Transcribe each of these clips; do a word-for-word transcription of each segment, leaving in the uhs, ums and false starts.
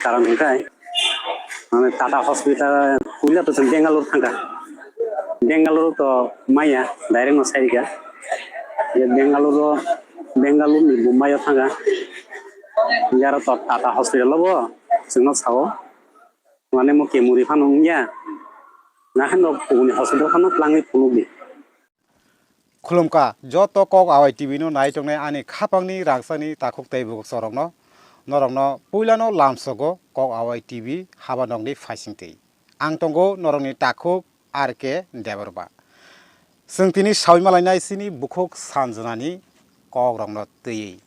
Karon hwnkhe, mane Tata Hospital puila to chwng Bangalore thangkha. Bangalore to maya direct no sairika. Je Bangalore, Bangalore ni Mumbai o thangkha. Jara to Tata Hospital o bo chwngno sao. Mane mo kemuri phano wngya. Nakhai no kubuni hospital phano twlangwi phunukdi. Khulumkha joto Kok Awai T V no nai tongnai ani khapangni rangchakni takhuk tei bwkhak chorokno. Norokno puilano lamsogo Kok Awai T V haba nokni phaisingtwi. Ang tongo norokni takhuk R K Debbarma. Chwng tini sawi malainai chini bukhuk Sanjanani kokrokno twiwi.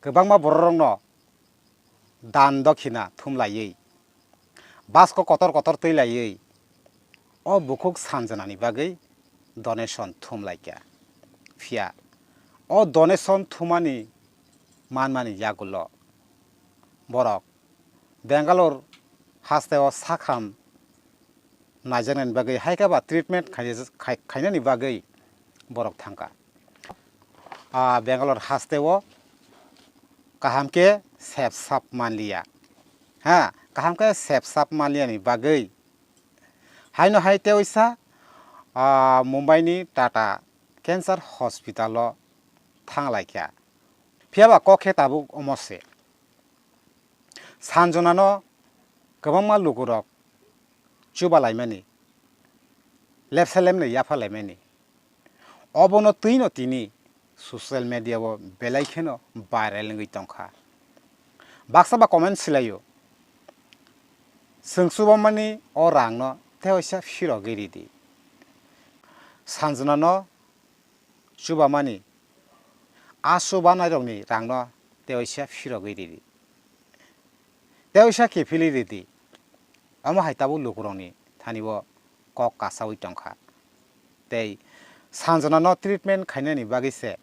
Kwbangma bororokno dan dokhina thumlaiwi, basko kotor kotor twi laiwi o bukhuk Sanjanani bagwi donation thum laikha. Phiya o donation thumani manmani yagulo borok Bangalore hasteo sakham naijaknani bagwi, hai khe ba treatment khai-, khai-, khainani bagwi borok thangkha. Ah, Bangalore hasteo kaham khe sep sap manliya. Ha, kaham khe sep sap manliyani bagwi haino hai teoisa, ah, Mumbai ni Tata Cancer Hospital o thang laikha. Phiya ba kok khe tabuk omo se. Sanjonano kwbangma lukurok chuba laimani, lepsa lemno yapha laimani. Obono twino tini social media o belai kheno viral wngwi tongkha. Baksa ba comment silaio, "Chwng chubamani o rangno tei waisa phirogwi ridi." Sanjonano chubamani, a chubanairokni rangno tei waisa phirogwi ridi. Tei waisa kiphilwi ridi. Omo hai tabuk lukurokni thani o kok kasaui tongkha. Tei Sanjonano treatment khainani bagwi se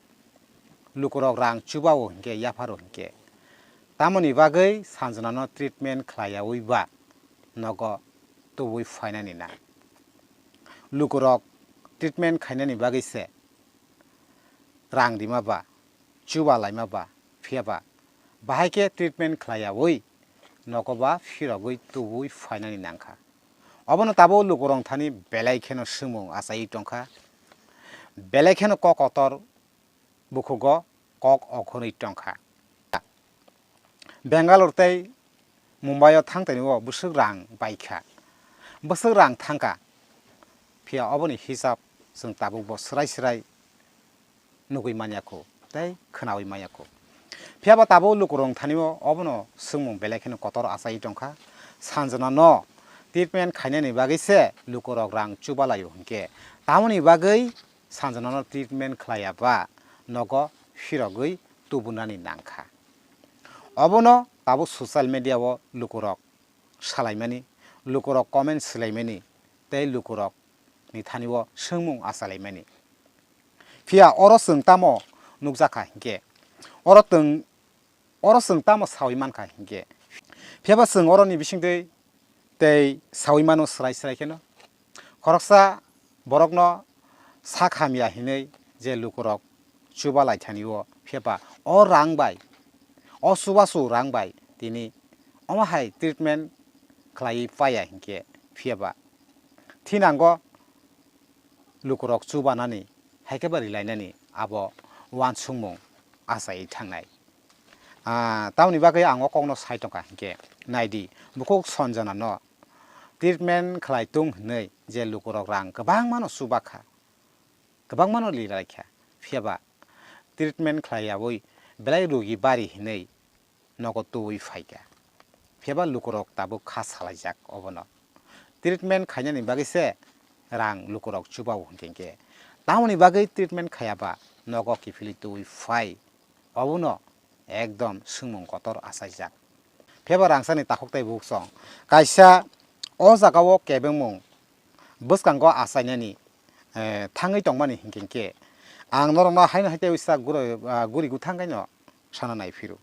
lukurok rang chubao hinkhe, yapharo hinkhe. Tamoni bagwi Sanjonano treatment khlaiyaui ba nogo tubui phainani na. Lukurok treatment khainani bagwi se rang rima ba, chuba laima ba, phiya ba bahai khe treatment khlaiyaui nogo ba phirogwi tubui phainani nangkha. Obono tabuk lukurok thani belai kheno swngmung achaiwi tongkha, belai kheno kok kotor bukhugo kok okhorwi tongkha. Bangalore tei Mumbai o thang tani o bwswk rang baikha, bwswk rang thangkha, phiya oboni hisab chwng tabuk bo swrai swrai nugwi manya kho tei khwnaui manya kho. Phiya ba tabuk lukurok thani o obono swngmung belai kheno kotor achaiwi tongkha. Sanjona no treatment khainani bagwi se lukurok rang chuba laio hinkhe, tamoni bagwi Sanjona no treatment khlaiya ba nogo phirogwi tubunani nangkha. Obono tabuk social media o lukurok salaimani, lukurok comment swlaimani tei lukurok ni thani o swngmung achalaimani. Phiya oro chwng tamo nukjakha hinkhe, oro twng, oro chwng tamo sawi mankha hinkhe, phiya ba chwng oroni bisingtwi tei sawi mano swrai swrai kheno. Khoroksa borokno sak hamya hinwi je lukurok chuba lai thani o, phiya ba o rang bai, o chubachu rang bai tini omo hai treatment khlaiwi paiya hinkhe, phiya ba thinango lukurok chubanani, hai khe ba rilainani abo uansukmung achaiwi thangnai. Ah, tamoni bagwi ang o kokno sai tongkha hinkhe, naidi, bukhuk Sanjona no treatment khlai tung hinwi je lukurok rang kwbangmano chubakha, kwbangmano rilaikha, phiya ba treatment khlaiyaui belai rugi bari hinwi nogo tubui phaikha. Phiya ba lukurok tabuk kha salaijak obono. Treatment khainani bagwi se rang lukurok chubao hinkhe hinkhe. Tamoni bagwi treatment khaiya ba nogo kiphilwi tubui phai. Obono ekdom swngmung kotor achaijak. Phiya ba rangchakni takhuk tei bukhuk chwng kaisa o jagao kebengmung bwskango achainani, eh, thangwi tongmani hinkhe hinkhe ang norokno haino hai tei uisa guro-, ah, guri gwthang kaino sana nai phiro.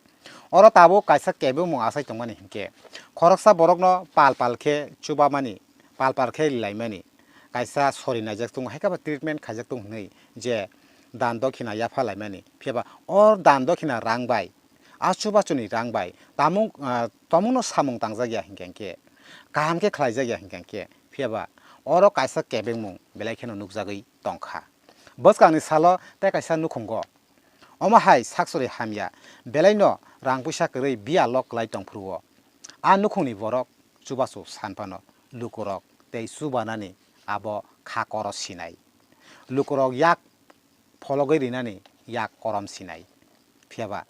Oro tabuk kaisa kebengmung achai tongmani hinkhe, khoroksa borokno pal pal khe chubamani, pal pal khe rilaimani, kaisa sori naijak tongo, hai khe ba treatment khaijak tongo hinwi je dan dokhina yapha laimani. Phiya ba o dan dokhina rang bai A chubachuni rang bai tamung, ah, tomungno samung tangjak ya hinkhe hinkhe, kaham khe khlaijak ya hinkhe hinkhe, phiya ba oro kaisa kebengmung belai kheno nukjagwi tongkha. Bwskangni salo tei kaisa nukhungo omo hai sakchori hamya belaino rang puisa kwrwi biyalo kwlai tongphuru-o, a nukhungni borok chubachu san phano lukurok tei chubanani abo kha koro sinai. Lukurok yak phologwi rinani yak korom sinai. Phiya ba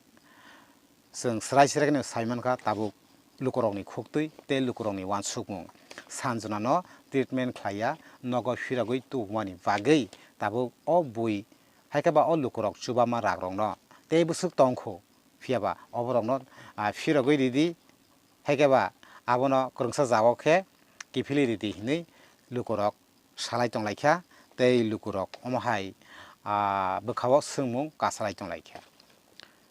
chwng swrai swrai kheno sai mankha tabuk lukurokni khuktwi tei lukurokni uansukmung. Sanjonano treatment khlaiya nogo phirogwi tubumani bagwi tabuk o bui hai khe ba o lukurok chubama rakrokno tei bwswk tongkhu. Phiya ba oborokno, ah, phirogwi ridi, hai khe ba abono kwrwngsa jagao khe kiphilwi ridi hinwi lukurok salai tonglaikha, tei lukurok omo hai, ah, bwkhao swngmung kasalai tonglaikha.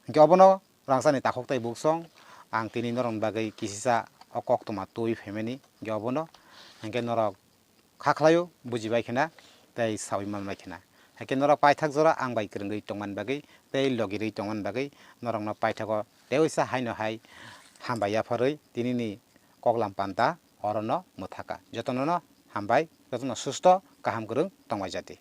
Hinkhe obono rangchakni takhuk tei buksong ang tini norokni bagwi kisisa o koktwma twiwi phaimani, hinkhe obono hinkhe norok kha khlaio, bujibai khena tei saui manbai khena. Haikhe norok paithak jora ang bai kwrwngwi tongmani bagwi tei logirwi tongmani bagwi norokno paithago teoisa haino hai hambai yapharwi tinini koklam panta orono mwthaka. Jotonono hambai, jotono susto kaham kwrwng tongbai jati.